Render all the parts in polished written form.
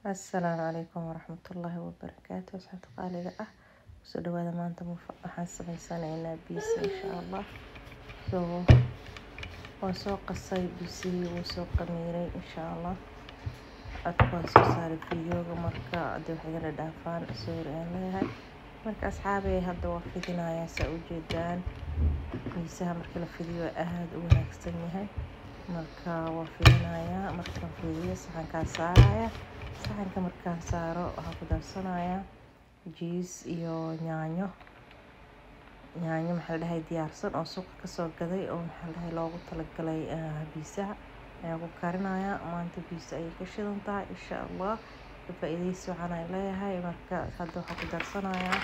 Asalaamu calaykum waraxmatullaahi wabarakaatu. Asxaabta qaaliga ah, kusoo dhawaada. Maanta waxaan sameysanaynaa pizza, insha Allah. So waan soo qasay pizzihii, wuu soo qamiiray, insha Allah. Codka waan soo saaray videoga, marka haddii wax igala dhaafaan, sorry aan leeyahay. Marka asxaabey, hadda waa fidinayaa, saa ujeedaan. Pizzaha markii la fidiyo aada u wanaagsan yahay. Marka waa fidinayaa. Markaan fidiyo, saxankaa saaraya. Saxanka markaan saaro, waxaan ku darsanayaa cheese iyo yaanyo. Yaanyo, maxaa la dhahay, diyaarsan oo suuqa kasoo gaday oo, maxaa la dhahay, loogu talagalay pizzaha ayaan ku karinayaa. Maanta pizza ayay ka shidan tahay, insha Allah. Ka faa-iideysi waxaan ay leeyahay. Marka hadda waxaan ku darsanayaa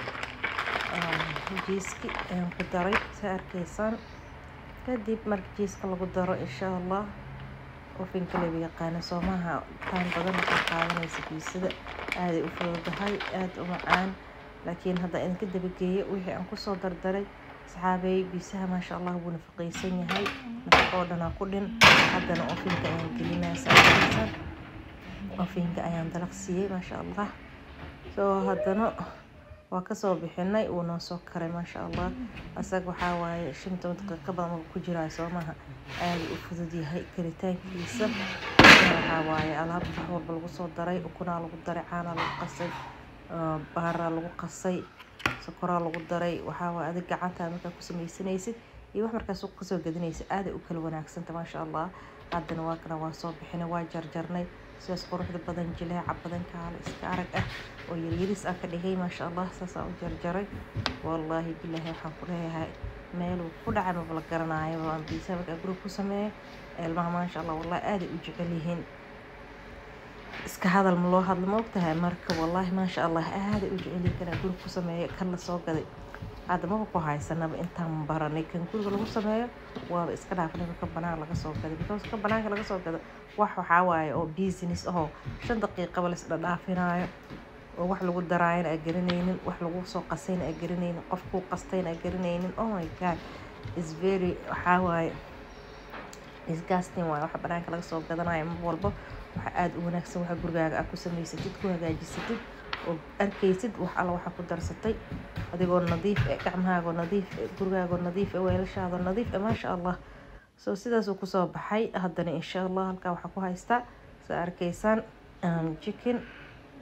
cheeseki ayaan ku daray, saa arkaysaan. Kadib marka cheeseka lagu daro, insha Allah, ovenka laba yaqaano soomaha, time badan waxaa qaadanaysa. Pizzada aaday u fududahay, aada u macaan, laakiin hadda idinka dabageeyo wixii aan kusoo dardaray. Asxaabey, pizzaha maasha Allah wuu nafaqeysan yahay, nafaqo oo dhanaa ku dhin. Haddana ovenka ayaan gelinaya, saa arkaysaan. Ovenka ayaan dalaq siiyey, maasha Allah. So haddana waa kasoo bixinay, wuu noo soo karay, maasha Allah. Asaga waxaa waaye 15 daqiiqo badan marka ku jiraayo, soo maha? Aada u fudud yahay karitaankiisa. Waxaa waaye alaab wax walba lagu soo daray: ukunaa lagu daray, caanaa lagu qasay, baaraa lagu qasay, sokoraa lagu daray. Waxaa waaye adig gacantaada markaa ku sameysanaysid iyo wax markaa suuqa kasoo gadanaysid aaday u kala wanaagsanta, maasha Allah. Haddana waa kana, waa soo bixinay, waa jarjarnay sidaas quruxda badan, jileeca badan, kaale iska arag ah oo yaryaris ah ka dhigay, maasha Allah. Saasaan u jarjaray. Wallaahi bilaahi, waxaan ku leeyahay meeluu ku dhacay maba la garanaayo. Waan pizza markaa guriga ku sameeyo, ilmaha maasha Allah, wallahi aaday u jecel yihiin. Iska hadal ma loo hadlo, ma ogtahay? Marka wallaahi maasha Allah, aaday u jecel yihiin kanaa guriga ku sameeyo. Kan la soo gaday hadda maba ku haysanaba. Intaan baranay kan guriga lagu sameeyo, waaba iska dhaafnay ka banaan laga soo gaday, because ka banaanka laga soo gado wax waxaa waaye oo business ahoo 5 daqiiqaba la isdhadhaafinaayo, oo wax lagu daraayana aa garanaynin, wax lagu soo qasayna aa garanaynin, qof kuu qastayna aa garanaynin. Oh my God, is very, waxaa waaye, disgusting waaye waxa banaanka laga soo gadanayo mar walbo. Waxa aada u wanaagsan waxa gurigaaga aad ku samaysatid, ku hagaajisatid, oo arkaysid wax alla waxa ku darsatay, adigoo nadiif eh, gacmahaagoo nadiif eh, gurigaagoo nadiif eh, weelashaadoo nadiif eh, maasha Allah. So sidaasuu kusoo baxay. Haddana insha Allah halkaa waxaa ku haystaa, saa arkaysaan, chicken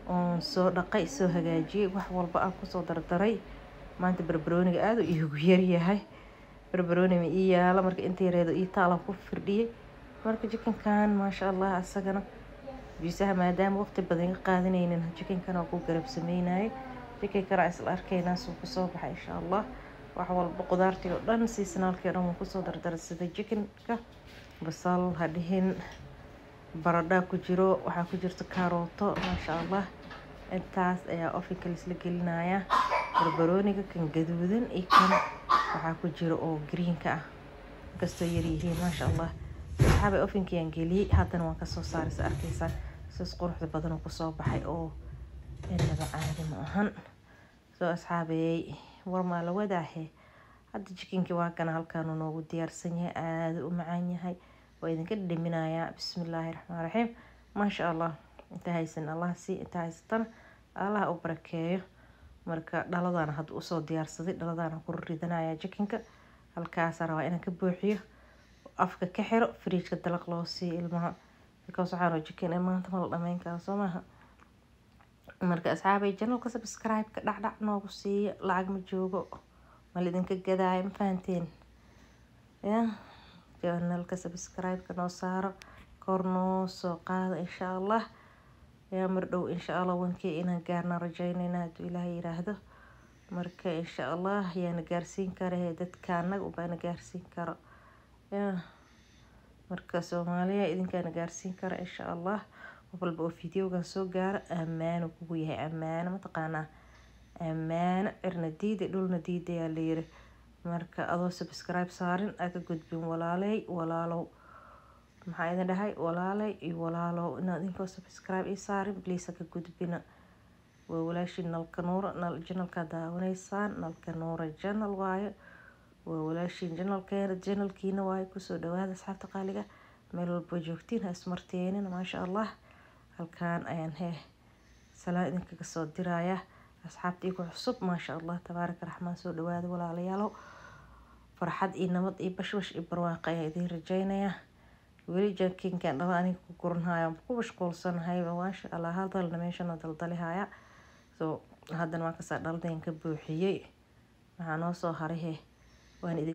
oon soo dhaqay, soo hagaajiyey, wax walba aan kusoo dardaray. Maanta barbarooniga aada u iigu yaryahay, barbarooni ma ii yaalo, marka inta yareedo ii taalan ku firdhiyey. Marka chickenkan maasha Allah, asagana pizzaha maadaama waqti badan iga qaadanaynin, chickenkan waa ku garab sameynayay. Chickenkana isla arkaynaa suu kusoo baxay, insha Allah. Wax walba, qudaartii oo dhan, seasonalkii o dhan waan kusoo dardaray, sida chickenka, basal ha dhihin, baradhaa ku jiro, waxaa ku jirta kaarooto, maasha Allah. Intaas ayaa ovenka laisla gelinayaa. Barbarooniga kan gaduudan iyo kan waxaa ku jiro oo greenka ah, inkastoo yaryihiin, maasha Allah. Asxaabay, ovenkiyaan geliyey, haddana waan kasoo saaray. Sa arkaysaan, sidaas quruxda badan oo kusoo baxay oo inaba caadi ma ahan. Soo asxaabeeyey, war maa la wadaahe? Hadda chickenkii waa kana, halkaanuu noogu diyaarsan yahay, aada u macaan yahay. Waa idinka dhiminayaa. Bismillaahi raxmaan raxiim, maasha Allah. Inta haysan Allah sii, inta haysatana Allah u barakeeyo. Marka dhaladana hadda usoo diyaarsaday, dhaladana ku ridanaya chickenka. Halkaasaa rabaa inaan ka buuxiyo, afka ka xiro, fridgeka dalaq loo siiyo ilmaha, because waxaanoo chicken ee maanta ma la dhameyn kara, soo maaha? Marka asxaabay, channelka subscribe-ka dhacdhac noogu siiya. Lacag ma joogo, ma lidinka gadaayo, ma fahanteen? Ya channelka subscribe-ka noo saaro, kor noo soo qaada, insha Allah. Yaa mar dhow, insha Allah, 1K inaan gaarna rajaynayna, hadduu Ilaahay yiraahdo. Marka insha Allah yaana gaarsiin kara dadka, anaga unbaana gaarsiin karo. Ya marka Soomaaliya idinkaana gaarsiin kara, insha Allah. Qof walba oo videogan soo gaaro, ammaano kugu yahay. Ammaano mataqaanaa? Ammaano cirna diiday, dhulna diidayaa layiri. Marka adoo subscribe saarin aa ka gudbin, walaaley, walaalow, maxaa idin dhahay? Walaaley iyo walaalow, inaad idinkoo subscribe ii saarin, please ha ka gudbina. Waa walaashii Nalka Nuura nal channelkaa daawanaysaan, Nalka Nuura channel waayo. Waa walaashiin channelkeena, channelkiina waayo. Kusoo dhawaada, asxaabta qaaliga, meel walbo joogtiin, ha ismarteenin, maasha Allah. Halkaan ayaan hee. Salaan idinkaga soo diraya asxaabtii ku cusub, maasha Allah tabaaraka raxmaan. Soo dhawaada walaalayaalo, farxad iyo nabad iyo bashbash iyo barwaaqo ayaa idiin rajaynaya. Weli jakinkan dhala aniga ku guranhaya, ku mashquulsanahayba, maasha Allah. Hadalna meeshana daldalihaya. So haddana waan kasaa dhaladan ka buuxiyey, waxaa noo soo haray he waan idin.